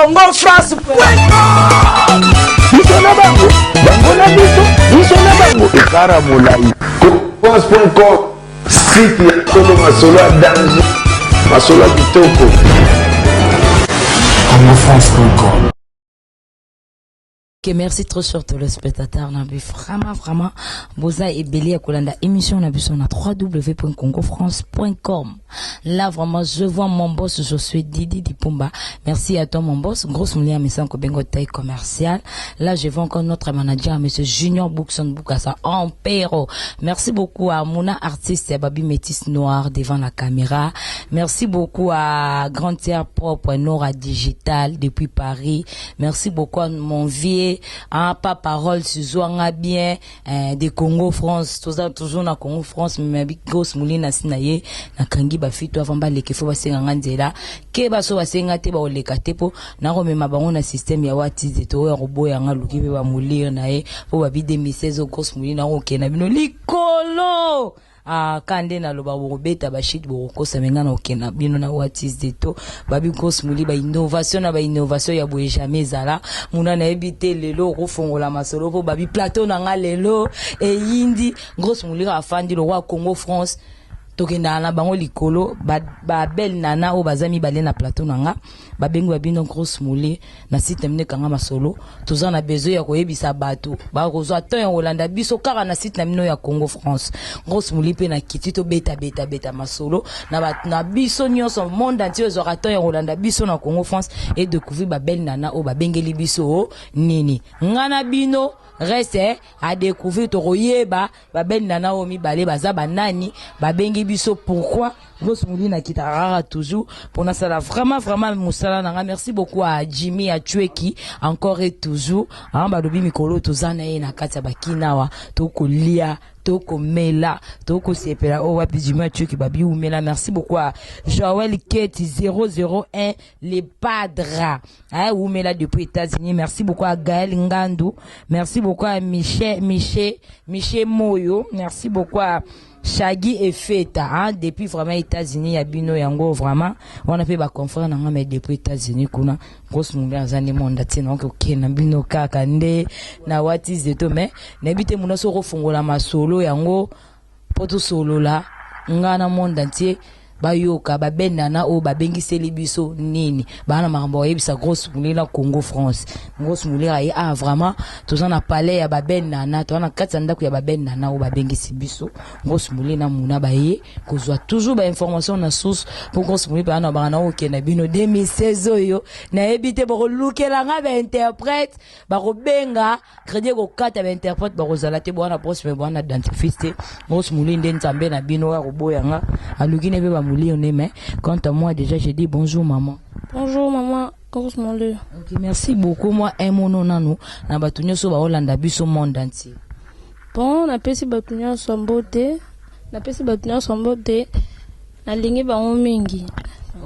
Congo France. Biso na bango, bango na biso, biso na bango, ekara molai. France.com, site ya solo, masolo ya danger, masolo ya kitoko. congofrance.com. Ok, merci trop, chers téléspectateurs. Na vraiment, vraiment, boza ebele ya kolanda émission na biso na www.congofrance.com. Là, vraiment, je vois mon boss, je suis Didi Dipumba. Merci à toi, mon boss. Grosse moulia, Messan Kobengo taille commerciale. Là, je vois encore notre manager, monsieur Junior Bookson Boukassa, Ampero. Merci beaucoup à Mouna artiste, Babi Métis Noir devant la caméra. Merci beaucoup à Grand Terre Propre, Nora Digital depuis Paris. Merci beaucoup à mon vieux, hein, pas parole, Suzouanga bien, de Congo France. Toujours, toujours na Congo France, mais grosse mouline na ye, na kangi ba fito avant ba leke fo basenga nga nzela. Ke baso basenga te ba oleka te po na komema bango na système ya watize to ya koboya nga luki pe ba moulir na ye po ba bi 2016 grosse mouline na kokenda bino likolo. Ah, ka nde naloba bokobeta bashit, bokokosa me nga na okenda bino na watis de to babi grosse moli, bainnovation na bainnovation ya boye jamais ezala. Muna nayebi te lelo okofongola masolo mpo babi plateau na nga lelo eyindi. Grosse moli afandi lokwa Congo France, tokendaka na bango likolo. Babele nana oyo baza mibale na plateau na nga, babengi babino grosse moli na site na bino ekanga masolo. Toza na besoin ya koyebisa bato bakozwa temps ya kolanda biso kaka na site na bino ya Congo France. Grosse moli mpe na kiti tobetabetabeta masolo na bato na biso nyonso, monde entier ezwaka temps ya kolanda biso na Congo France et découvrir babele nana oyo babengeli biso nini. Nga na bino reste à découvrir, tokoyeba babele nana oyo mibale baza banani, babengi biso pourquoi. Grosse moli na kitaka kaka toujours pour nasala vraiment, vraiment mosala na nga. Merci beaucoup à Jimmy Achueki encore et toujours, hein. Balobi mikolo toza na ye na kati ya bakina awa, tokolia, tokomela, tokosepela. Oyo wapi Jimmy Achueki, babi umela. Merci beaucoup à Joël Keti 001 le Padra, hein, umela depuis États-Unis. Merci beaucoup à Gaël Ngandu, merci beaucoup à Michel Michel Michel Moyo, merci beaucoup à Shaggy et Feta, hein, depuis vraiment États-Unis ya bino yango. Vraiment wana mpe baconfrère na nga, mais depuis États-Unis kuna, grosse mungu aza nde monda ntina oke okende na bino kaka nde na watise to. Mais nayebi te muna soki okofongola masolo yango mpo tosolola nga na monde entier, bayoka babendana oyo babengiseli biso nini, baa na makambo bayebisa grosse moulire na Congo France. Grosse moulire aye. Ah, vraiment toza na palais ya babendana, toza na kati ya ndako ya babendana oyo babengisi biso. Grosse moulire na muna baye kozwa toujours bainformation na source mpo grosse moulire mpe na baka na okenda bino 2016 oyo. Nayebi te bakolukelanga bainterprète, bakobenga crédit ekokata, bainterprète bakozala te. Bwana brosse me bwana dentifrice te. Grosse moulire nde nzambe na bino oyo akoboyanga aluki ne mpe bamoulire ne. Mais quant à moi, déjà j'ai dit bonjour maman. Bonjour maman Grosse Moulure. Ok, merci beaucoup. Moi un mono nanu na bato nyonso baolanda biso monde entier. Bon, napesi bato nyonso mbote, napesi bato nyonso mbote, nalingi bango mingi.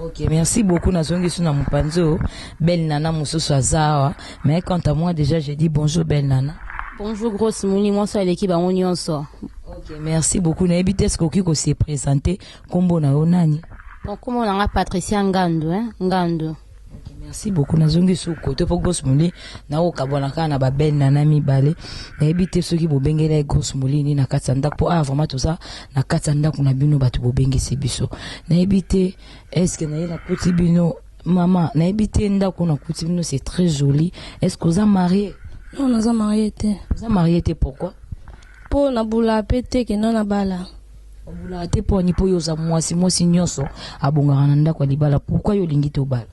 Ok, merci beaucoup. Nazongi so na mopanzi oyo, belle nana mosusu aza awa. Mais quant à moi, déjà j'ai dit bonjour belle nana. Bonjour grosse moni, mwasi aleki bango nyonso. Ok, merci beaucoup. Nayebi te soki okoki kose présenter, nkombo na yo nani? Bon, kombo na nga Patricia Ngandu, hein? Ngandu. Ok, merci beaucoup. Nazongi so kote mpo grosse moli nakokabwana kaka na babele nana mibale. Nayebi te soki bobengeli ye grosse moli nini na kati ya ndako, mpo ah, vraiment toza na kati ya ndako na bino, bato bobengisi biso. Nayebi te est-ce naye nakuti bino mama, nayebi te ndako nakuti bino, c'est très joli. Est ce que oza marié? Non, naza marié te. Oza marié te, pourquoi? Mpo nabulaka mpe te kendo na bala. Obulaka te mpo ani? Mpo oyo oza mwasi, mwasi nyonso abongaka na ndako ya libala. Pourquoi yo olingi te obala?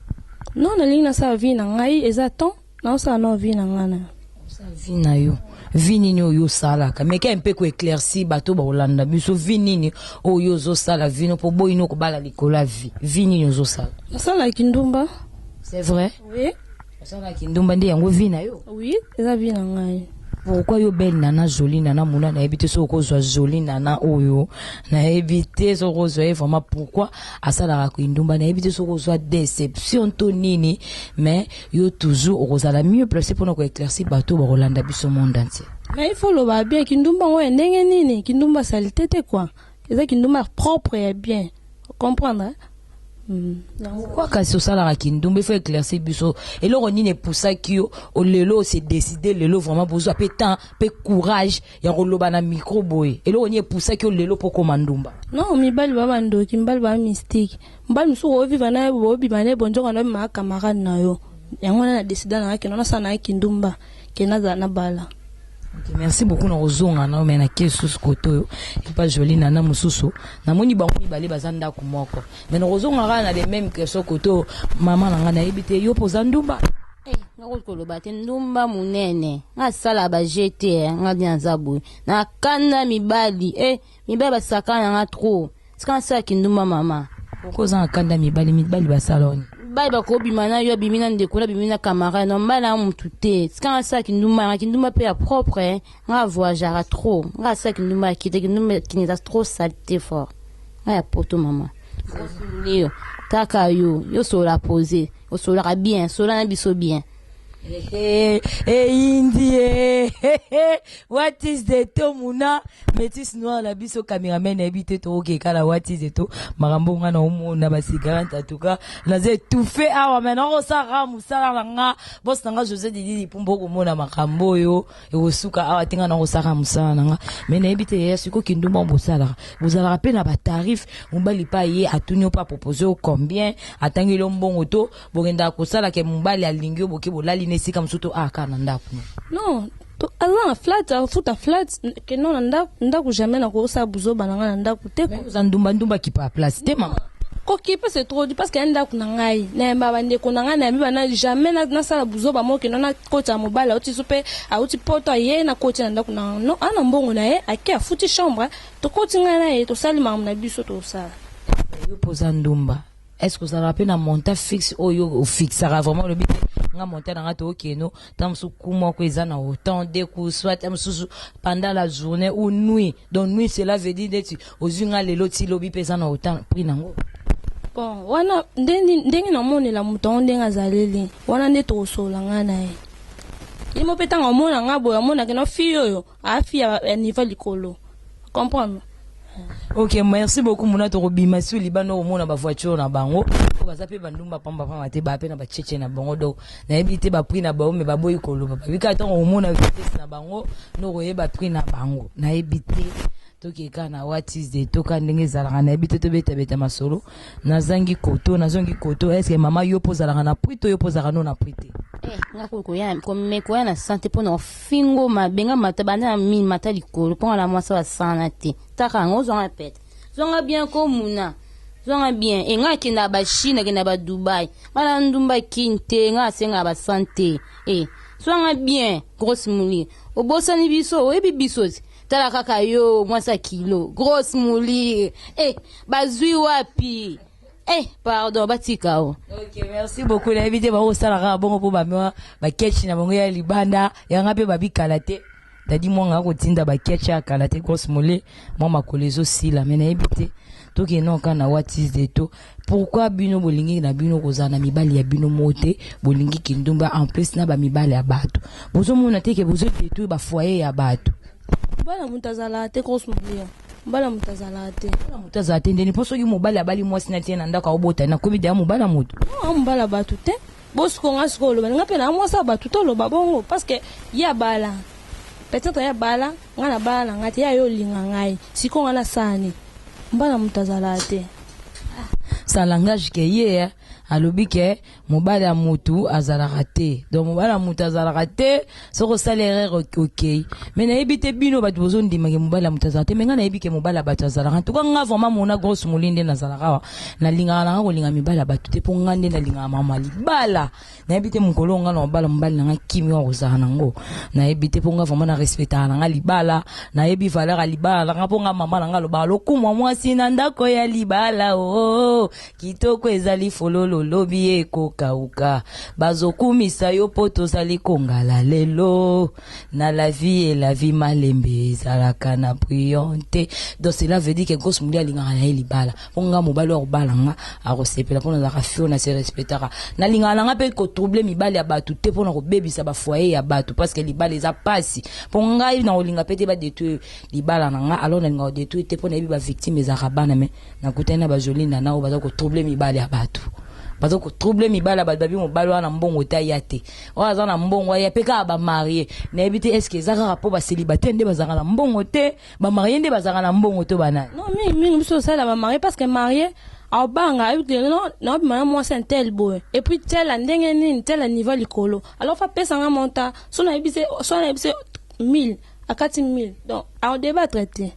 Non, nalingi nasala vie na ngai, eza temps naosala no vie na ngai na. Osala vie na yo. Vie nini oyo osalaka? Meke mpe koéclaircir bato bakolanda biso, vie nini oyo ozosala? Vie no mpo boyini okobala likolo ya vie. Vie nini ozosala? Nasalaki ndumba. C'est vrai? Oui. Osalaki ndumba nde yango vie na yo? Oui, eza vie na ngai. Pourquoi yo belle nana, jolie nana, mona nayebi te soki okozwa jolie nana oyo, nayebi te soki okozwa ye vraiment. Pourquoi asalaka kindumba? Nayebi te soki ozwa déception to nini, mais yo toujours okozala mieux placé mpona koéclaircir bato bakolanda biso monde entier. Mais il faut loba bien, kindumba yango ya ndenge nini? Kindumba saleté te quoi, eza kindumba propre ya bien, comprendre, hein? Pourquoi kasi osalaka kindumba? Il faut éclaircir biso eloko nini epusaki yo lelo ose décide, lelo vraiment bozwa mpe temps mpe courage ya koloba na micro boye. Eloko nini epusaki yo lelo mpo koma ndumba? Non, mibali ba bandoki, mibali ba mystique. Mobali mosusu oviva na ye, bobima na ye, bonjoka na obimaka camarade na yo. Yango wana na décida na nga ke nasala na ye kindumba, ke nazala na bala. Ok, merci beaucoup. Na kozonga na me nake lisusu kote oyo epa Joli Nana mosusu. Namoni bango mibale baza ndako moko, mais na kozonga kaka na les mêmes question kote oyo. Mama na ngai, nayebi te, yo mpo oza ndumba? Eh, nga koki koloba te. Ndumba monene nga asala baje te. Eh, nga nde naza boye na kanda mibali. Eh, mibali basakana na nga trop. Sika nasalaki ndumba, mama. Oko oza na kanda mibali? Mibali basala oni? Mibali bakobima na yo, abimi na ndeko na, abimi na camarade na mobali na mutu te. Sika nasalaki ndumba yanga, kindumba mpe ya propre. Nga voyageaka trop. Nga asalaki ndumba ya kite, kindumba kini eza trop saleté fort. Nga ya poto, mama yo kaka yo, yo solola pose, osololaka bien, solola na biso bien. Eyindi, what is the to muna métis noir na biso cameraman? Nayebi te, tokokeka na what is the to makambo. Nga na omona bacigarette, en tout cas naza étouffé awa, mais nakosala mosala na nga. Boss na nga José Didi Lipumba, okomona makambo oyo ekosuka awa te. Nga nakosala mosala na nga, mais nayebi te yaya, sikoyo kindumba bosalaka, bozalaka mpe na batarif? Mobali mpe aye, atuni yo mpe apropose yo combien, atangeli yo mbongo, to bokendaka kosalaka, mobali alingi yo, boke bolali na esika mosusu, to aka na ndako? Non, aza na flat, afuta flat. Keno na ndako, ndako jamais nakosala buzoba na ngai na ndako te. Oza ndumba, ndumba kipa place te, mama. Kokipe, c'est trop dit, parce que ya ndako na ngai, nayamba bandeko na ngai, nayambi bana. Jamais nasala buzoba moko keno nakota mobali auti so mpe auti poto, aye, nakoti na ndako na ngai. Non, ana mbongo na ye, ake afuti chambre, tokoti ngai na ye, tosali makambo na biso, tosala. Yo mpo oza ndumba, est ce que ozalaka mpe na montant fixe oyo ofixaka vraiment, olobi te nga montant na nga tookeno ta mosusu ku moko eza na autant de coups, soit ta mosusu pendant la journée ou nuit? Donc nuit, cela veut dire neti ozwi nga lelo ti lobi mpe eza na autant prix nango? Bon, wana ndenge namonela moto yango, ndenge azaleli wana nde tokosolola ngai na ye. Ye mo mpe ntango amona nga boye, amonake na fille oyo afi ya niveau likolo, comprendre. Ok, merci beaucoup. Muna tokobima si libanda, okomona bavoiture na bango po baza mpe bandumba pambapamba te, baa mpe na bacheche na bango. Donc nayebi te baprix na bango, mais baboyi koloba. Babika ntango okomona vitesse na bango no koyeba prix na bango. Nayebi te, tokeka na what is the toka ndenge ezalaka. Nayebi te, tobetabeta masolo. Nazangi koto, nazongi koto. Est-ce mama, yo mpo ozalaka na prix to yo mpo ozalaka no na prix te? Eh, nga koya koya na sante mpo na ofingo mabe. Nga mata banda na mi mata likolo mpo nga na mwasi basana te. Taka yango, ozwanga pete, zwanga bien komuna, zwanga bien. E nga akendaka baChine, akendaka baDubai. Nga na ndumba kini te, nga asengaka basante. E zwanga bien, grosse moulire. Obosani biso, oyebi biso ti. Tala kaka yo, mwasi ya kilo, grosse moulire. E bazwi wapi? Eh, pardon, batika o. Ok, merci beaucoup. Nayebi te, bakosala kaka bongo mpo bamwa bakechi na bango ya libanda yanga mpe babikala te. Dadi Mwanga akotinda bakechi ya kala te. Grosse mole, mwa makolo ezosila, mais nayebi te, tokende oka na what is the to. Pourquoi bino bolingi na bino kozala na mibali ya bino mo te? Bolingi kindumba en plus na bamibali ya bato. Bozomona te ke bozodétruire bafoyer ya bato? Mobali moto azalaka te, grosse molia. Mobali moto azalaka te. Mobali moto azala te ndeni? Mpo soki mobali abali mwasi na tie na ndako, aobota, nakomi deya mobali ya moto. Non, mobali ya bato te. Bosiko nga sikoyo oloba nga mpe na mwasi ya bato, toloba bongo, parce que ye abala, peut-être ye abala, nga na bala na nga te. Ye aye olinga ngai, sikoyo nga nasala nini? Mobali moto azalaka te. Sa langage ke ye alobi ke mobali ya motu azalaka te. Donc mobali ya motu azalaka te, soki osali erreur, okei. Mais nayebi te, bino bato bozondimake mobali ya motu azalaka te, mais ngai nayebi ke mobali ya bato azalaka. En tout cas nga vraiment, mona grosse moli nde nazalaka awa, nalingaka nanga kolinga mibali ya bato te, mpo nga nde nalingaka mama libala. Nayebi te, mokolo nga na mobala, mobali na nga kimi wa kozala nango, nayebi te, mpo nga vraiment na respectaka na nga libala, nayebi valeur ya libala na nga, mpo nga mama na nga alobaka lokumu ya mwasi na ndako ya libala. O oh, kitoko ezali fololo. lelo lobi ekokauka. Bazokumisa yo mpo tozali kongala lelo na la vie, la vie malembe ezalaka na brillant te. Donc cela veut dire que Grosse Moulia alingaka na ye libala. Mpo nga mobali oyo akobala nga akosepela mpo nazalaka fio na se respectaka. Nalingaka na nga mpe kotrouble mibali ya bato te mpona kobebisa bafoyer ya bato, parce que libala eza pasi. Mpo ngai nakolinga mpe te badétruire libala na nga, alors nalingaka kodétruire te mpo nayebi bavictime ezalaka bana. Me nakutani na bajolinda na oyo baza kotrouble mibali ya bato, baza kotrouble mibali ya bato. Babi mobali wana mbongo te, aya te. Oyo aza na mbongo aya mpe kaka bamarie. Nayebi te, est-ce eza kaka mpo bacélibataire nde bazalaka na mbongo te, bamarie nde bazalaka na mbongo to banani? Non, mingi mingi biso osala bamarie, parce que marie aobanga, ayebi te non, naobima na mwasi un tel boye, et puis tel ya ndenge nini, tel ya niveau likolo, alors fa apesanga monta so nayebi se, so nayebi se 1000 akati 1000, donc aodébattre te.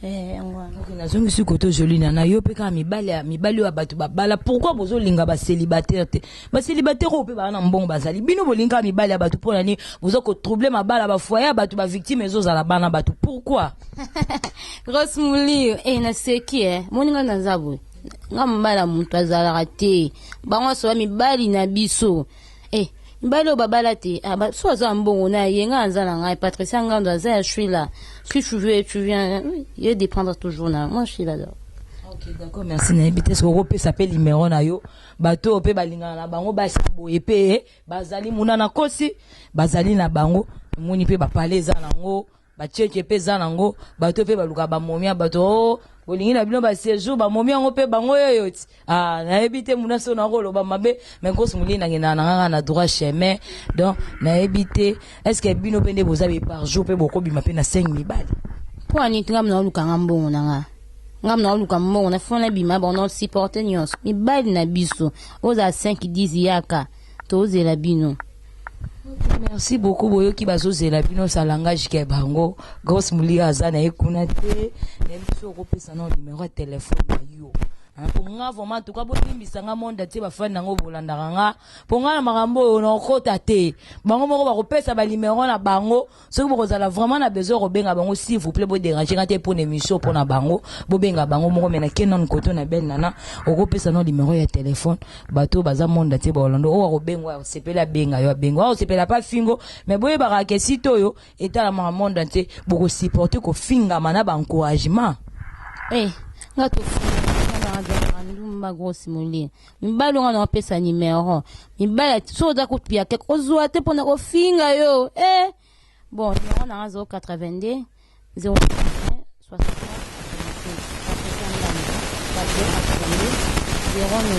Yango wana. Ok, nazongisi koto Jolina na yo mpe kaka mibali ya mibali oyo ya bato babala. Pourquoi bozolinga bacélibataire te? Bacélibataire oyo mpe baa na mbongo bazali. Bino bolingi kaka mibali ya bato, mpo na nini boza kotrouble mabala, bafoyer ya bato? Bavictime ezozala bana bato. Pourquoi? Grosse Moulire, naseki moni nga naza boye, nga mobali ya moto azalaka te. Bango nyonso ba mibali na biso, mibali oyo babala te. Ah, so aza na mbongo na ye, nga aza na ngai. Patricia Ngando aza ya, je suis là, si tu veux, tu viens. Oui, ye dépendre toujours na moi, je suis là. Ok, d'accord, merci. Nayebi te soki okopesa mpe limero na yo. Bato oyo mpe balingaka na bango basi boye mpe bazali muna na kosi, bazali na bango. Omoni mpe bapale eza nango, bacheke mpe eza nango. Bato mpe balukaka bamomi ya bato o bolingi na bino baséjour, bamomi yango mpe bango oyo ti. Ah, nayebi te muna so nakoloba mabe, mais Grosse Moli nakendaka na ngaka na droit chemin. Donc nayebi te, est ce que bino mpe nde boza be par jour mpe bokobima mpe na 5 mibali? Mpo ani nga mna olukanga mbongo na nga, nga mna oluka mbongo na fona bima bango na supporte nyonso. Mibali na biso ozala 5 10, yaka, tozela bino. Merci beaucoup. Boyoki, bazozela bino, sa langage ke bango. Grosse Molia aza na ye kuna te. Nayebi so okopesa na numéro ya telefone na yo. Mpo nga vraiment, en tout cas, bolimbisa nga, monde tie bafani nango bolandaka nga, mpo nga na makambo oyo nakokota te. Bango moko bakopesa banimero na bango soki bokozala vraiment na besoin kobenga bango. S'il vous plaît, bodérange nga te mpona émission, mpona bango bobenga bango moko. Me nake nanu koto na belle nana, okopesa no numéro ya telefone. Bato oyo baza monde tie baolando oyo akobenga, oyo akosepela abenga yo, abenga oyo akosepela pa fingo. Me boyebaka ke site oyo etalamaka monde entier, bokosupporte kofingama na baencouragement. Nga tofingaka ndumba. Grosse Molie, mibali onga na opesa numero, mibali so oza kopia keke ozwa te mpona kofinga yo. Bon, numéro nanga 082 0 64 82 091.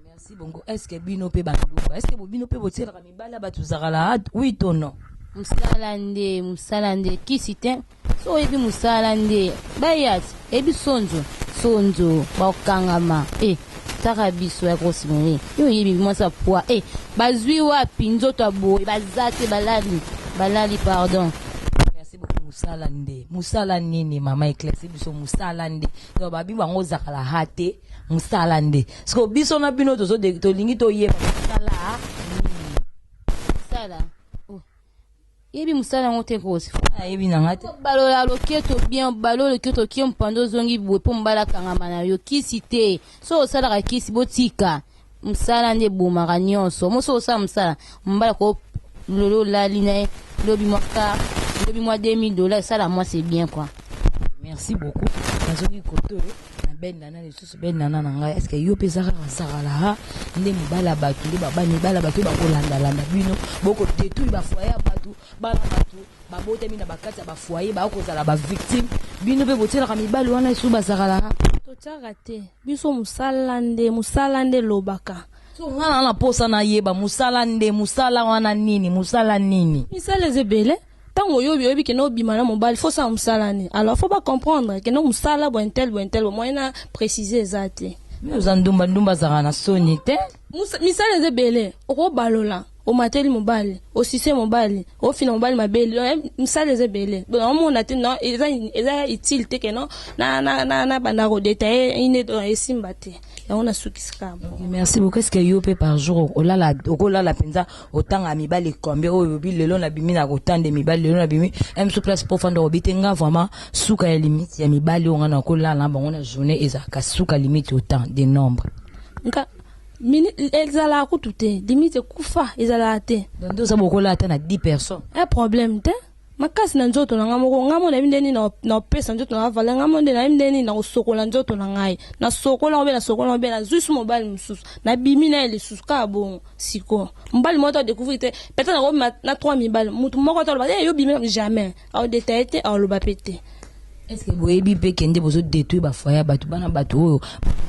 Merci. Bongo est ce que bino mpe bandumba, est ce que bino mpe botielaka mibali ya bato zakala, oui to non? Mosala nde, mosala nde, kisi te. So oyebi mosala nde bayati, eyebi sonzo sonzo bakokangama. Taka biso ya Grosse Moli, yo oyebi mwasi ya poids, bazwi wapi nzoto ya boye? Baza te, balali, balali, pardon. Merci beaucoup. Mosala nde, mosala nini? Mama, éclairci biso. Mosala nde, donc babi bango ozakala ha te, mosala nde. Siko biso na bino tolingi toyeba mosala nini. Mosala, oh. Yebi mosala yango te, kosi. Ayebi nanga te. Balola loketo bien, balola loketo kie mpando, ozongi boye mpo mobali akangama na yo. Kisi te, so osalaka kisi, botika mosala nde ebomaka nyonso. Moso osala mosala, mobali ko lolo olali na ye, lobi mwa car, lobi mwa 2000 $, esala mwa, c'est bien quoi. Merci beaucoup. Nazongi koto oyo na belle nana lisusu. Belle nana na ngai, est ce que yo mpe eza kaka zakala ha nde mibali ya bato nde mibali ya bato bakolandalanda bino, bokodétruire bafoyer ya bato, bana bato babotami na bakati ya bafoyer bakozala bavictime? Bino mpe botielaka mibali wana esu bazakala ha? Totiaka te. Biso mosala nde, mosala nde elobaka. So nga na posa nayeba mosala nde, mosala wana nini, mosala nini? Misala eza ebele. Ntango oyobi, oyebi kende obima na mobali, fo sala mosala ne. Alors fo bacomprendre kende mosala boye tel, boye tel, moyen na précise eza te. Me oza ndumba, ndumba azalaka na soni te. Misala eza ebele, okobalola. Omateli mobali, osise mobali, ofina mobali mabele, donc misala eza ebele. Donc omona te non, eza eza utile te ke non na na na na banda ko détailler ine, donc esimba te. Yango nasukisi kaka bongo. Merci beaucoup. Est-ce que yo mpe par jour olala, okolala mpenza otanga mibali combien oyo obi lelo nabimi na kotande mibali, lelo nabimi mso place po fanda obi te? Nga vraiment suka ya limite ya mibali oyo nga na kolala na bango na journée ezalaka suka limite autant de nombre. Nka mini ezalaka kutu te, limite ekufa ezalaka te. Donc nde oza bokolala ata na 10 personnes? Un problème te, makasi na nzoto na ngai moko, ngai mo nayebi nde nini naopesa nzoto na ngai valeur, ngai mo nde nayebi nde nini nakosokola nzoto na ngai, nasokola ngo mpe nasokola ngo mpe nazwi su mobali mosusu, nabimi na ye lisusu kaka bongo. Sikoyo mobali moko to adécouvrir te, peut-être nakobima na trois mibali, motu moko to aloba eh, yo bimi, jamais aodétaille te, aoloba mpe te. Est ce que boyebi mpe kende bozodétruire bafoyer ya bato, bana bato oyo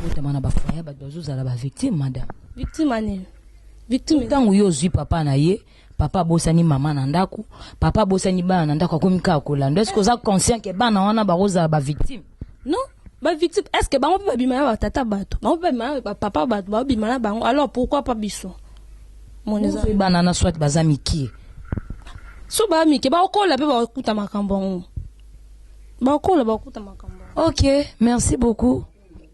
botama na bafoyer ya bato bazozala bavictime, madame? Victime anini? Victime? Ntango yo ozwi papa na ye, papa abosani mama na ndako, papa abosani bana na ndako, akomi kaka kolanda. Est ce que oza conscient ke bana wana bakozala bavictime? Non, bavictime, est ce que bango mpe babima na batata bato, bango mpe babima na bapapa bato, babima na bango, alors pourquoi pas biso? Moni eza bana na soit baza mikie. So baa mike, bakola mpe bakokuta makambo yango, bakola bakokuta makambo yango. Ok, merci beaucoup.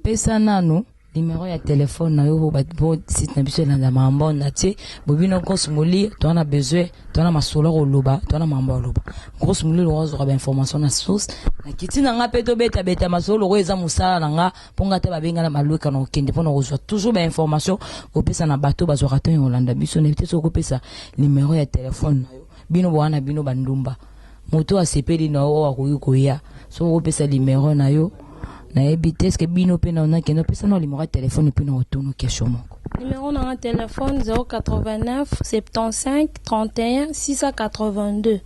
Pesa nanu numéro ya telefone na yo po site na biso elanda makambo na tie bobino. Grosse Moli, toza na besoin, toza na masolo ya koloba, toza na makambo ya koloba. Grosse Moli lokwa azwaka bainformation na source na kiti na nga mpe tobetabeta masolo loko eza mosala na nga, mpo nga te babenga na malweka na kokende mpona kozwa toujours bainformation kopesa na bato bazwaka ntango kolanda biso. Nayebi te soki okopesa numéro ya telefone na yo. Bino bowana na bino bandumba, moto asepeli na yo oyo akoki koya soki okopesa numéro na yo. Nayebi te eske bino mpe na nakende opesa na numéro ya telefone mpe na otunu question moko. Numéro na nga téléphone 089 75 31 682,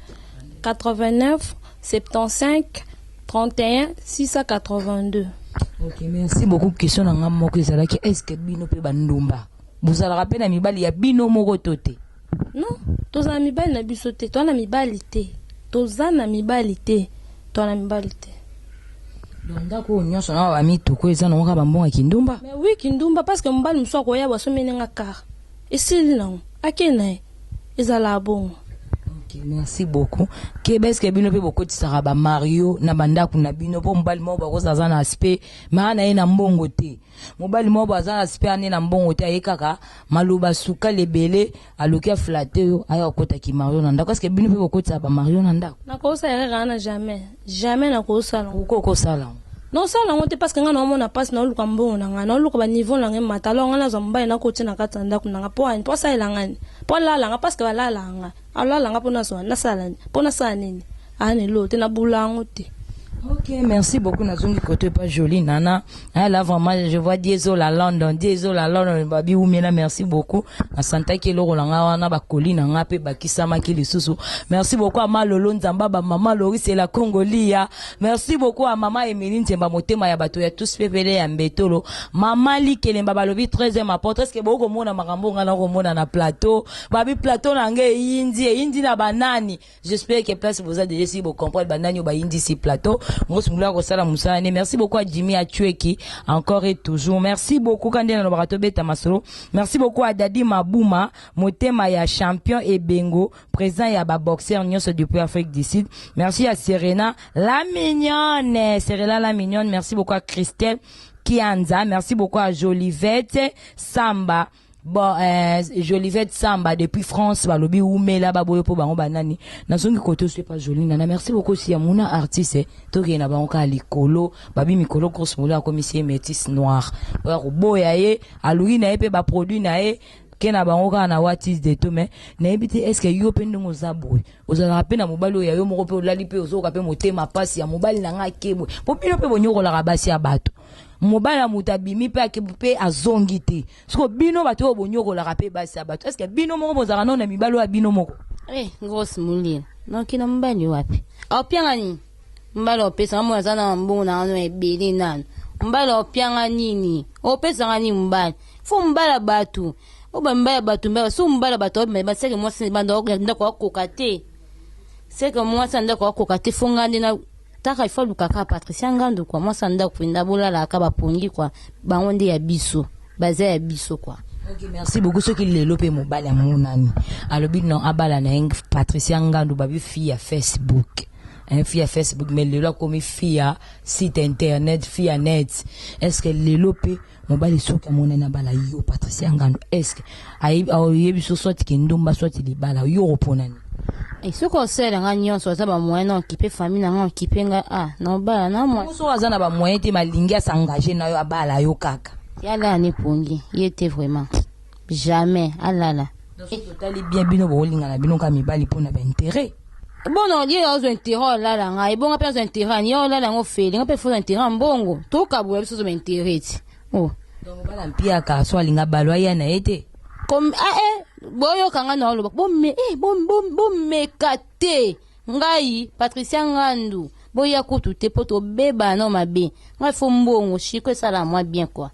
89 75 31 682. Ok, merci beaucoup. Question na nga moko ezalaki: est ce que bino mpe bandumba bozalaka mpe na mibali ya bino moko to te? Non, toza na mibali na biso te, toza na mibali te, toza na mibali te, toza na mibali te. Donc ndako oyo nyonso na bamituku eza nango kaka bambongo ya kindumba? Mais oui, kindumba, parce que mobali mosusu akoya basomeli nga car, esili nango, ake na ye, ezalaka bongo. Ok, merci beaucoup. Keba, eske bino mpe bokotisaka bamario na bandako na bino? Mpo mobali moko bakoza aza na aspect maa na ye na mbongo te, mobali moko bo aza na aspect ane na mbongo te, aye kaka maloba sukali ebele, aluki aflatter oyo aya kokotaki mario na ndako. Eske bino mpe bokotisaka bamario na ndako? Nakosala erreur wana jamais, jamais nakosala. Pourquoi okosala yango? Nosala yango te, parce que ngai naomona mpasi, naoluka mbongo na ngai, naoluka baniveau na ngai mata. Alors ngai nazwa mobali nakotia na kati ya ndako na ngai mpo ani? Mpo asalela ngai, mpo alala nga? Parce que balala nga, alala nga mpo nazwa nasala, mpo nasala nini? Aa elo te, nabula yango te. Ok, merci beaucoup. Nazongi côté pas jolie nana. Ah, là vraiment je vois Diesel la London, Diesel la London babi umela, merci beaucoup. Na santaki eloko na nga wana bakoli na nga pe bakisamaki lisusu. Merci beaucoup à Malolo Nzamba ba maman Loris et la Congolia. Merci beaucoup à maman Emeline Nzemba motema ya bato ya tous pepele ya mbetolo. Maman Likelemba balobi 13e apôtre. Est-ce que boko mona makambo nga na komona na plateau? Babi plateau na nge eyindi, eyindi na banani. J'espère que place vous a déjà si vous comprenez banani ba indi si plateau. Ngos mula ko sala musala ne. Merci beaucoup à Jimmy Achueki encore et toujours. Merci beaucoup kande na barato beta masolo. Merci beaucoup à Dadi Mabuma, motema ya champion Ebengo, président ya ba boxeur nyonso depuis Afrique du Sud. Merci à Serena la mignonne, Serena la mignonne. Merci beaucoup à Christelle Kianza, merci beaucoup à Jolivette Samba. Bon, Jolivette Samba depuis France balobi umela baboyo mpo bango banani. Nazongi kote oso epa Joli Nana. Merci beaucoup aussi ya muna artiste, tokende na bango kaka likolo. Babi mikolo grosse molo akomisi ye métis noir oyo akoboya ye, aluki na ye mpe baproduit na ye ke na bango kaka na watis de to. Mais nayebi te, est ce que yo mpe ndenge oza boye ozalaka mpe na mobali oyo ya yo moko mpe olali mpe ozoyoka mpe motema pasi ya mobali na nga akebwe? Mpo bino mpe bonyokolaka basi ya bato, mobali ya moto abimi mpe ake mpe azongi te. Siko bino bato oyo bonyokolaka mpe basi ya bato, est-ce bino moko bozalaka nano na mibali oyo ya bino moko? Eh, grosse molila, noki na mobali wapi aopianga nini? Mobali opesanga mona aza na mbongo na ngano ebele nano, mobali opianga nini? Opesanga nini mobali? Fo mobali ya bato oyo, bamibali ya bato, mibali so mobali ya bato baseke mwasi ndako akoka te, seke mwasi ya ndako akoka te. Fo nga nde na taka ifo alukaka Patricia Ngandu kwa mwasi ya ndako mpenza, bolalaka bapongi kwa bango nde ya biso, baza ya biso kwa. Ok, merci beaucoup. Soki lelo pe mobali amonani alobi non, abala na ye Patricia Ngandu, babi fille ya Facebook, hein, fille ya Facebook, mais lelo akomi fille ya site internet, fille ya net. Est ce que lelo pe mobali soki amonani abala yo Patricia Ngandu, est ce que ayebi so soit kindumba soit libala, yo oponani? Soki osala nga nyonso, aza bamoyen na okipe famille na nga, okipe nga, ah, na obala na mwa. So aza na bamoyen te, malingi asengage na yo, abala yo kaka. Ye alala ne pongi ye te, vraiment jamais alala. Donc soki totali bien, bino boolingana bino kaka mibali mpona baintérêt. Bono ye azwa intérêt olala ngai, ebonga mpe azwa intérêt ani ye olala yango feli nga mpe fo intérêt ya mbongo, tokabola biso ozwa intérêt ti oh. Donc mobala mpiaka so alinga balo aya na ye te. Comme ah, boyoka nga na oloba bomeka te. Ngai Patricia Ngandu, boya kutu te mpo tobebana no mabe. Ngai fo mbongo shiko esala mwa bien quoi.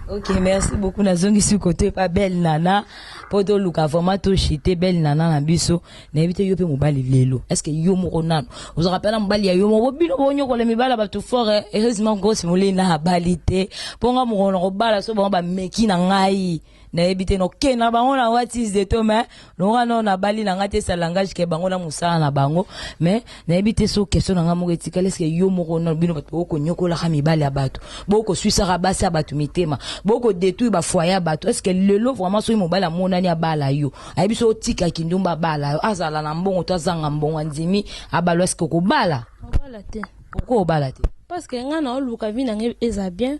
Ok, merci beaucoup. Nazongisi kote pa Belle Nana mpo toluka vraiment toshite Belle Nana na biso. Nayebi te, yo mpe mobali lelo, est ce que yo moko nano ozalaka mpe na mobali ya yo moko? Bino bonyokola mibali ya bato fort. Heureusement Grosse Molei na abali te, mpo nga mokolo na kobala, so bango bameki na ngai, nayebi te nokenda bango na watise to. Mais longa no nabali na ngai te, sa langage ke bango na mosala na bango. Mais nayebi te, so question na ngai moko etikali: est-ce yo moko no, bino bato bokonyokolaka mibali ya bato, bokoswisaka basi ya bato mitema, bokodétruire bafoyer ya bato, est ce que lelo vraiment soki mobali amonani abala yo, ayebi so otikaki ndumba, abala yo, azala na mbongo to azanga mbongo, andimi abala, est ce que okobala? Obala te. Pourquoi obala te? Parce que ngai na oluka vie na ngai eza bien,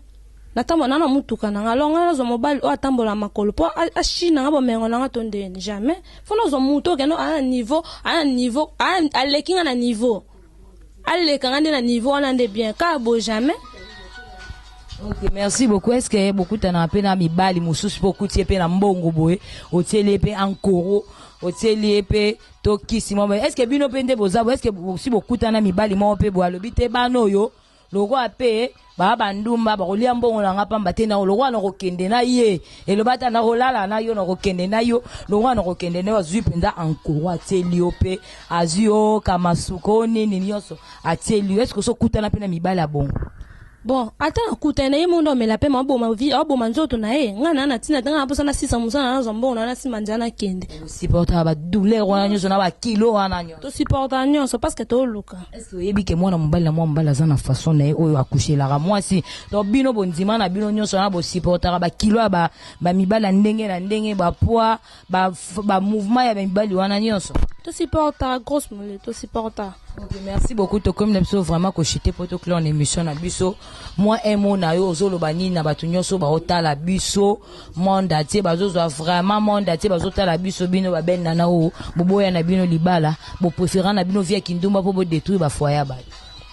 natambola na mutuka na ngai. Alors ngai nazwa mobali oyo atambola makolo mpo ashina nga bomengo na nga to ndeni? Jamais. Fo nazwa mutu okende aa na niveau, aa na niveau, aleki nga na niveau, aleka nga nde na niveau wana nde bien. Kaka bo, jamais. Ok, merci beaucoup. Est-ce que bokutana mpe na mibali mosusu mpo okuti ye mpe na mbongo boye, otieli ye mpe ankoro, otieli ye mpe to kisi moko? Est ce que bino mpe nde boza boye? Est ce que si bokutana mibali moko mpe boye, alobi te bana oyo lokola mpe baa bandumba, bakolia mbongo na nga pamba te, na lokola na kokende na ye, eloba ata na kolala na yo, na kokende na yo, lokola na kokende na yo, azwi mpenza ankoro, atieli yo mpe, azwi yo kamasuko nini nyonso, atieli yo? Est ce que osokutana mpe na mibali ya bongo? Bon, ata nakutani na ye, mondo amela mpe maboma vi, aboma nzoto na ye. Ngai na ntina te, ngai na mposa nasisa mosala, nazwa mbongo na nsima nzela nakende. Osupportaka badouleur wana nyonso na bakilo wana nyonso? Tosupportaka nyonso parce que toluka. Est-ce oyebi ke mwana mobali na mwana mobali aza na façon na ye oyo akushelaka mwasi? Donc bino bondima na bino nyonso wana, bosupportaka bakilo ya bamibali ya ndenge na ndenge, bapoids, bamouvement ya bamibali wana nyonso? Tosupportaka, Grosse Mole, tosupportaka. Ok, merci beaucoup. Tokomi na biso vraiment koshite mpo toclore na émission na biso. Mwa un mot na yo, ozoloba nini na bato nyonso baotala biso monde entier, bazozwa vraiment monde entier bazotala biso? Bino babene nana oyo boboya na bino libala, bopréféra na bino via kindumba mpo bodétruire bafoyer ya bato.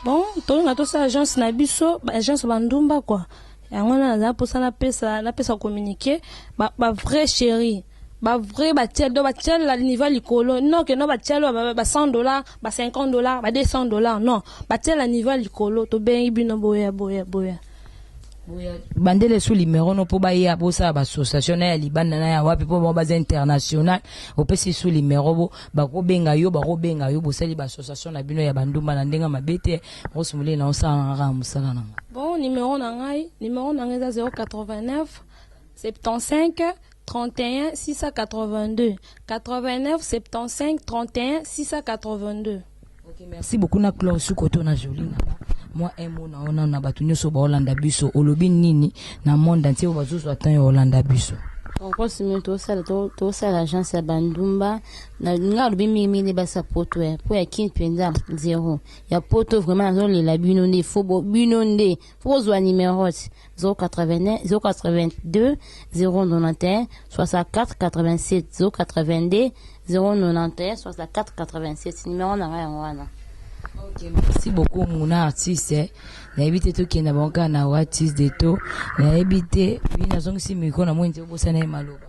Bon, tolinga tosala agence na biso, agence bandumba quoi. Yango wana naza mposa napesa communiqué bavrai chéri, bavrai batiel, donc batiel na niveau ya likolo. Non ke no batiel ba 100 $, ba 50 $, ba 200 $, non, batiel na niveau ya likolo. Tobengi bino, boya, boya, boya. Bandele su numéro no mpo baya bosala baassociation na ya libanda na ya wapi, mpo bango baza international. Opesi su numéro, bo bakobenga yo, bakobenga yo, bosali baassociation na bino ya bandumba na ndenge mabe te. Rose Molei na osala na kaka mosala na nga. Bon, numéro na ngai eza 089 75 31 682, 89 75 31 682. Ok, merci beaucoup. Na clore su koto na Jolie na mwa un mot na ona na bato nyonso baolanda biso. Olobi nini na monde entier oyo bazozwa temps ya olanda biso? Okosi tosala agence ya bandumba. Nga alobi mingimingi nde basi ya poto, mpo ya Kini mpenza zero. Ya poto vraiment nazolela bino nde, fo bino nde fo bozwa numéro 081 082 091 64 87, 082 091 64 87, numéro na ngai yango wana. Ok, merci beaucoup muna artiste. Nayebi te, tokenda bango kaka na artiste de to, nayebi te. Wi, nazongisi micro na moi nte obosana ye maloba.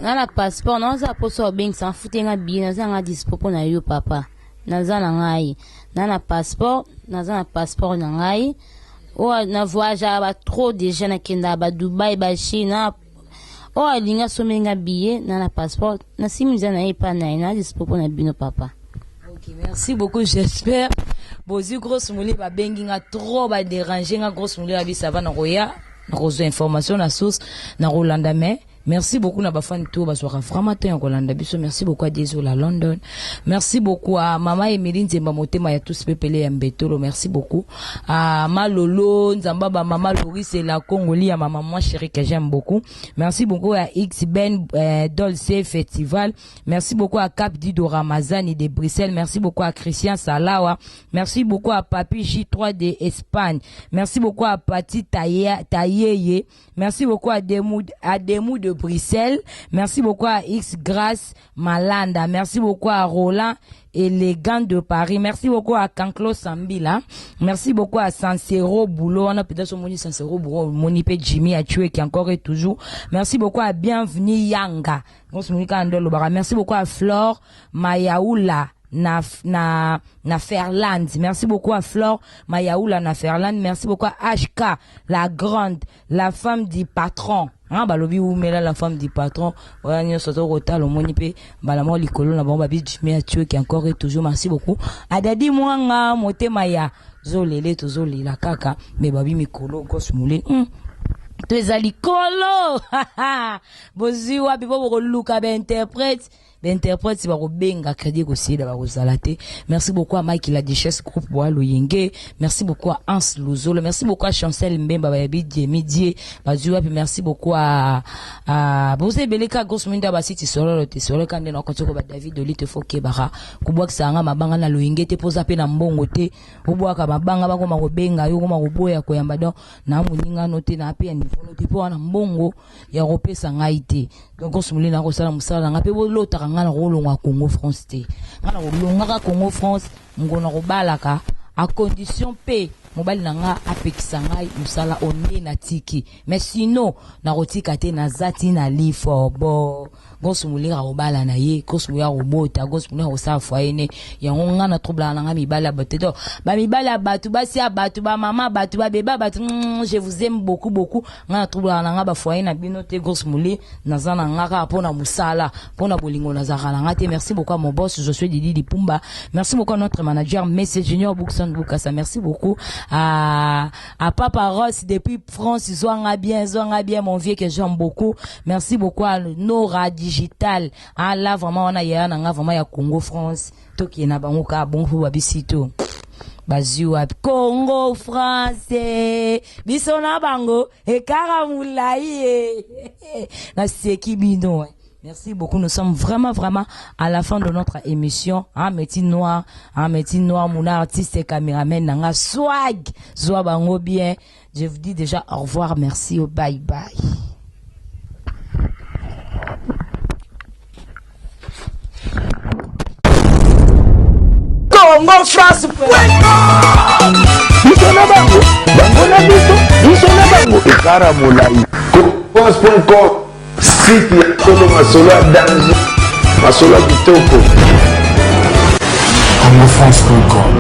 Nga na passeport naza mposa obengisa afute nga billet, naza nga dispo mpo na yo papa. Naza na ngai na passeport, naza na passeport na ngai oyo na voyageaka ba trop déjà, nakendaka ba Dubai, ba Chine. Oyo alingi asomeli nga billet na passeport, nasimi nzela na ye epai na ye, na dispo mpo na bino papa. Ok, merci beaucoup. J'espère bozwi Grosse Moli. Babengi nga trop, badérange nga. Grosse Moli abi ça va, na koya, na kozwa information na source, na kolanda mais. Merci beaucoup na bafan tout bazwaka vraiment temps ya kolanda biso. Merci beaucoup à Diesel à London. Merci beaucoup à Mama Emeline Nzemba Motema ya tous pepele ya Mbetolo. Merci beaucoup à Malolo Nzamba ba Mama Loris et la Congoli ya maman moi chérie que j'aime beaucoup. Merci beaucoup à X Ben Dolce Festival. Merci beaucoup à Cap Dido Ramazani de Bruxelles. Merci beaucoup à Christian Salawa. Merci beaucoup à Papi J3 de Espagne. Merci beaucoup à Pati Tayeye. Merci beaucoup à Demou, à Demou de Bruxelles. Merci beaucoup à X Grace Malanda. Merci beaucoup à Roland Élégant de Paris. Merci beaucoup à Kanklo Sambila. Merci beaucoup à Sansero Boulot. On a peut-être son Sansero Boulot, Monipe Jimmy a tué qui encore et toujours. Merci beaucoup à Bienvenue Yanga. Merci beaucoup à Flore Mayaoula. Na, na, na Ferland. Merci beaucoup à Flore Mayaoula na Ferland. Merci beaucoup à HK, la grande, la femme du patron. Hein, balobi umela la femme du patron. Oya nyonso to kotala omoni pe mbala moko likolo na bango babi Jimmy Athieu qui encore et toujours. Merci beaucoup. Adadi Mwanga motema ya zolele tozolela kaka mais babi mikolo gos moulin. To eza likolo. Bozwi wapi po bokoluka ba interprète. L'interprète bakobenga crédit kosila bakozala te. Merci beaucoup à Mike la Duchesse groupe Bois Loyenge. Merci beaucoup à Hans Luzolo. Merci beaucoup à Chancel Mbemba bayabi Diemi Die bazwi wapi. Merci beaucoup à Bose Beleka grosse minda basiti sololo te sololo kande na kotsoko ba David Olite faut kebara kubwakisa nga mabanga na Loyenge te poza pe na mbongo te obwaka mabanga bakoma kobenga yo koma koboya koyamba donc na moninga no te na pe ya niveau no te po wana mbongo ya kopesa ngai te. Donc osumuli na kosala mosala na ngai mpe bolotaka ngai na kolongwa Congo France te. Ngai na kolongaka Congo France ngona kobalaka à condition mpe mobali na ngai apekisa ngai mosala oyo nde natiki. Mais sinon nakotika te, naza ti na lifobo. Grosse Moulin akobala na ye, Grosse Moulin akobota, Grosse Moulin akosala foyer ne. Yango nga na troublaka na nga mibali ya bato. Donc, ba mibali ya bato, basi ya bato, ba mama bato, ba beba bato, je vous aime beaucoup beaucoup. Nga na troublaka na nga ba foyer na bino te, Grosse Moulin, naza na nga kaka pona mosala, pona bolingo nazalaka na nga te. Merci beaucoup à mon boss, Josué Didi Lipumba. Merci beaucoup à notre manager, Monsieur Junior Boukson Boukassa. Merci beaucoup à Papa Ross depuis France. Zwanga bien, zwanga bien, mon vieux que j'aime beaucoup. Merci beaucoup à Nora Digital. Ah là, vraiment, on a ya na nga vraiment ya Congo France. Toki na bango ka bon fu babisito. Bazwi wapi? Congo France. Biso na bango ekara mulayi. Na seki bino. Merci beaucoup. Nous sommes vraiment, vraiment à la fin de notre émission. Hein, métier noir, hein, métier noir, mon artiste et caméraman, nanga swag. Zwa bango bien. Je vous dis déjà au revoir. Merci. Bye bye. Congo France. Biso na bango, bango na biso, biso na bango. Ekara molayi. France.com, site ya solo masolo ya danger, masolo ya kitoko. CongoFrance.com.